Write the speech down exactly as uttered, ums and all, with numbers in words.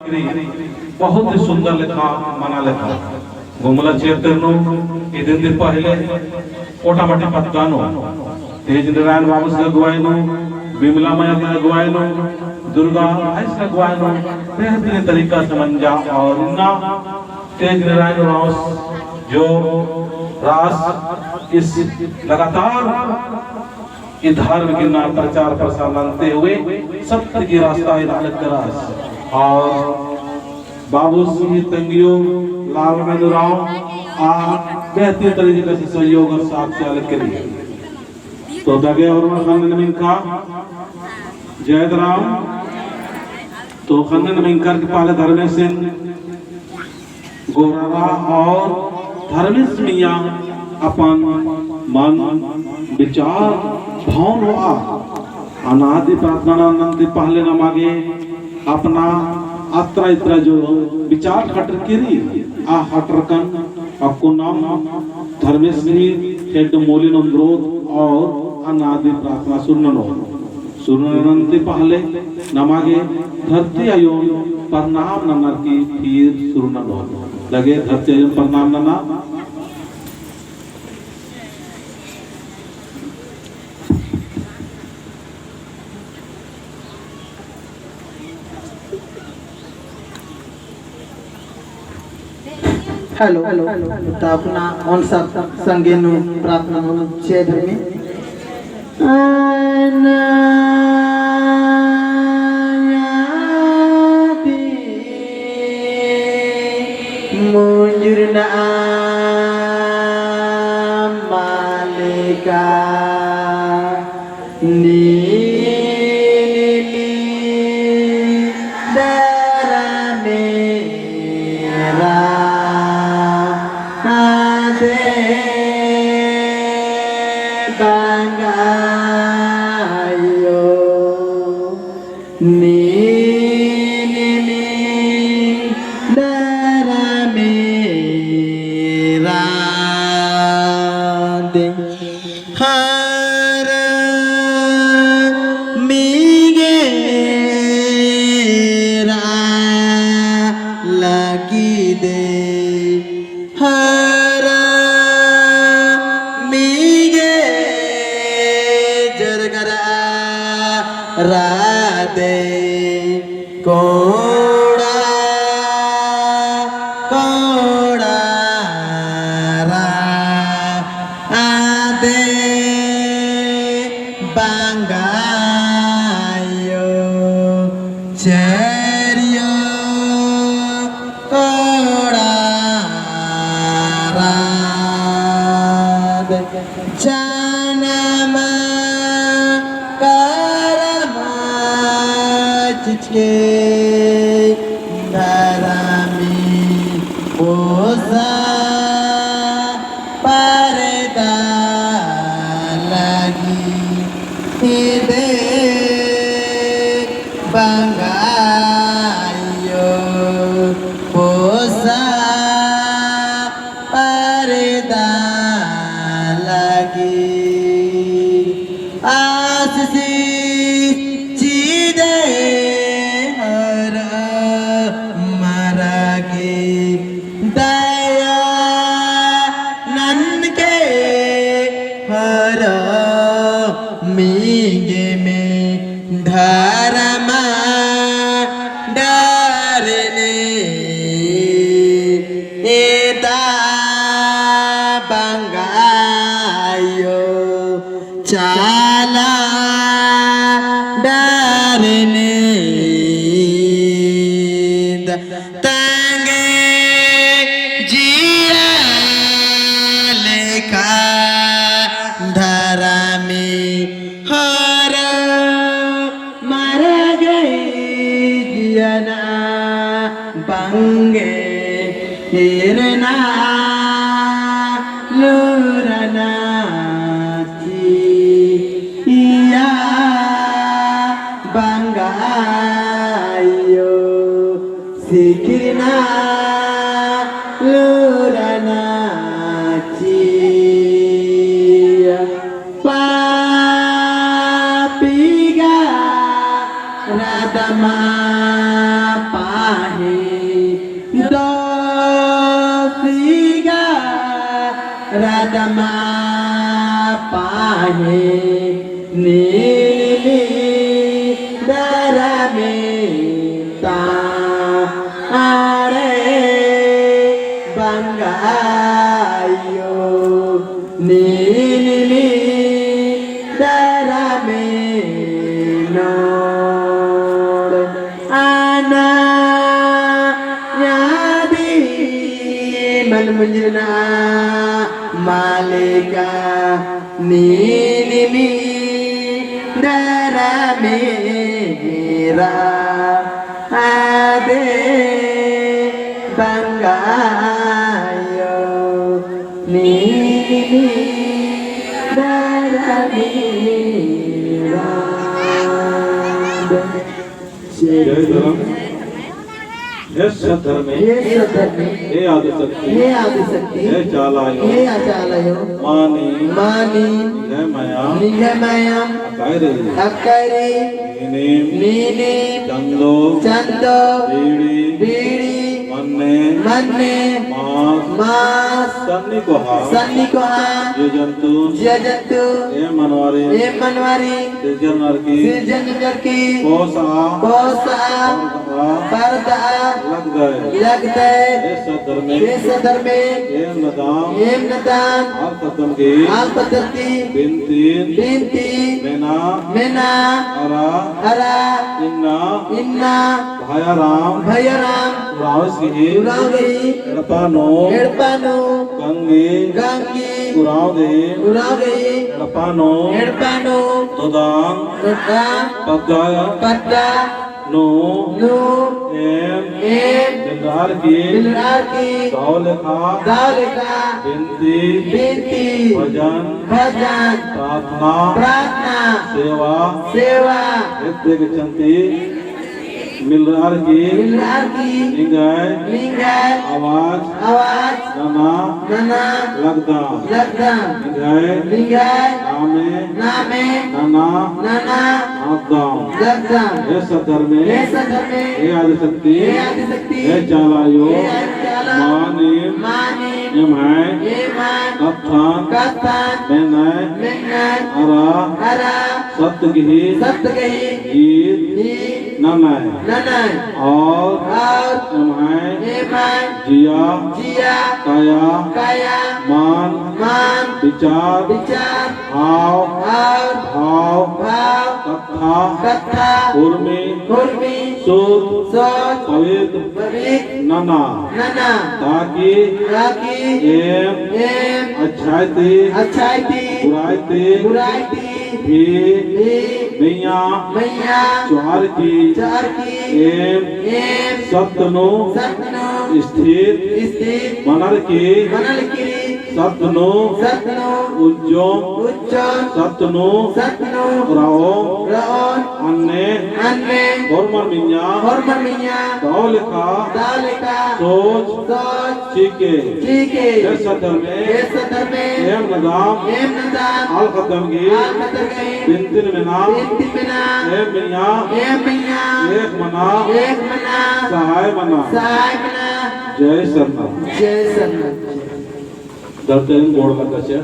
बहुत ही सुंदर लेखा, मना लेखा। गुमला क्षेत्र नू इदिन ती पहले कोटामटी पद्दा नू तेज नारायण बाबूस अगुवाई नू, बिमला मया अगुवाई नू, दुर्गा आइस अगुवाई नू बेहतरीन तरीका से मंजा। और इन्ना तेज नारायण उराँवस जो रास इस लगातार ई धर्म गे ना प्रचार प्रसार नन्ते हुए सत्य की रास्ता इदा लगदस। और बाबू सिंह तंगियो लाल मेंदुराव आ बेहतरीन तरीके से सहयोग और साथ से अलग करी। तो दगे और खन्नन मिंका जय राम। तो खन्नन मिंकर के पाले धर्मेसिन गोररा और धर्मेस मियाँ अपन मन विचार भावन होआ। अनादि प्रार्थना नन्ते पहले नमा गे अपना अत्रा इत्रा जो विचार खटर केरी आ खटरकन अक्कु नाम धर्मेस ही हेड मोलिन अनुरोध और अनादि प्रार्थना सुरु ननोत। सुरु नन्ते पहले नमा गे धरती आयोन प्रणाम ननर की फिर सुरु ननोत। लगे धरती आयोन प्रणाम नना। Hello, hello, hello। ताकुना ओन सब संगे नू प्रार्थना नू जय धर्मे। अनायादी मुंजुरना मालिका। नीनी दरा मेरा आदे बंगायो। नीनी दरा मेरा दे हर मिगेरा लगी दे। हर मिगे जरगरा रादे कोड़ा कोड़ा रा आदे बंगायो चरियो कोड़ा राद जनमा करमा चिचके धरमी पोसा परदा लगी दे बंगायो पोसा परदा लगी आशीष चिदे हर मरगे दया ननके हर मिगे में धरमा डरने एदा बंगायो चाला डरने तंगे जिया लेखा धरमी हर मरगे जियना बंगे हिरना लूरना चिया बंगायो सिकिरना लूरना चिया पापिगा रदमा पा दोसिगा रदमा पाहे नीली दरमी ताड़े बंगायो। नीली दरमी नोड़ आना यादी मन मुंजरना मालिका। नीली दरमी रा आदे बंगायो। नीली दरमी रा आदे। जय धर्म। हे सद्धर्मे। हे सद्धर्मे। हे आदिशक्ति। हे आदिशक्ति। हे चालायो। हे चालायो। मानी। मानी। निंग्है मयाम। निंग्है मयाम। अक्कायरी। अक्कायरी। नीनिम। नीनिम। चंदो। चंदो। बीड़ी। बीड़ी। मन्ने। मन्ने। मास। मास। सन्नी कोहा। सन्नी कोहा। जिया जंतु। जिया जंतु। एम मनवारी। एम मनवारी। सिरजन नरकी। सिरजन नरकी। पोसा। पोसा। परदा। परदा। लगदय। लगदय। हे सद्धर्मे। हे सद्धर्मे। एम नदाम। एम नदाम। आल पद्दम की। आल पद्दम की। बिनती। बिनती। मेना। मेना। अरा। अरा। इन्ना। इन्ना। भयाराम। भयाराम। उराँवस गही। उराँवस गही। एड़पा नू। एड़पा नू। गंगी। गंगी। उराँव गही। उराँव गही। एड़पा नू। एड़पा नू। तोदान। तोदान। पद्दा। पद्दा। नू। नू। एम। एम। बिलरार की। बिलरार की। दव लेखा। दव लेखा। बिनती। बिनती। भजन। भजन। प्रार्थना। प्रार्थना। सेवा। सेवा। एद्दे गे चंती। मिलरार की। मिलरार की। निंग्है। निंग्है। आवाज। आवाज। नना। नना। लगदम। लगदम। निंग्है। निंग्है। नामे। नामे। नना। नना। लगदम। लगदम। हे सद्धर्मे। हे सद्धर्मे। हे आदिशक्ति। हे आदिशक्ति। हे चालायो। हे चालायो। मानिम। मानिम। एम्है। एम्है। कत्थन। कत्थन। मेनय। मेनय। अरा। अरा। सत्त गही। सत्त गही। गीत। गीत। ननय। ननय। और। और। एम्है। एम्है। जिया। जिया। काया। काया। मान। मान। बिचार। बिचार। हाव। हाव। भाव। भाव। कत्था। कत्था। उर्मी। उर्मी। शुद्ध। शुद्ध। पवित्र। पवित्र। नना। नना। ताकि। ताकि। एम। एम। अच्छाई ती। अच्छाई ती। बुराई ती। बुराई ती। भी। भी। मइय्याँ। मइय्याँ। चोअर की। चोअर की। एम। एम। सत्त नू। सत्त नू। स्थिर। स्थिर। मनर की। मनर की। सत्त नू। सत्त नू। उज्जोम। उज्जोम। सत्त नू। सत्त नू। रओम। रओम। अन्ने। अन्ने। होरमर मइय्याँ। होरमर मइय्याँ। दव लेखा। दव लेखा। सोच। सोच। चिके। चिके। हे सद्धर्मे। हे सद्धर्मे। एम नदाम। एम नदाम। आल ख़द्दम गही। आल ख़द्दम गही। बिनतिन मेना। बिनतिन मेना। एम मइय्याँ। एम मइय्याँ। एक मना। एक मना। सहाय मना। सहाय मना। जय सरना। जय सरना। धरती गोड़ लग्गा चा।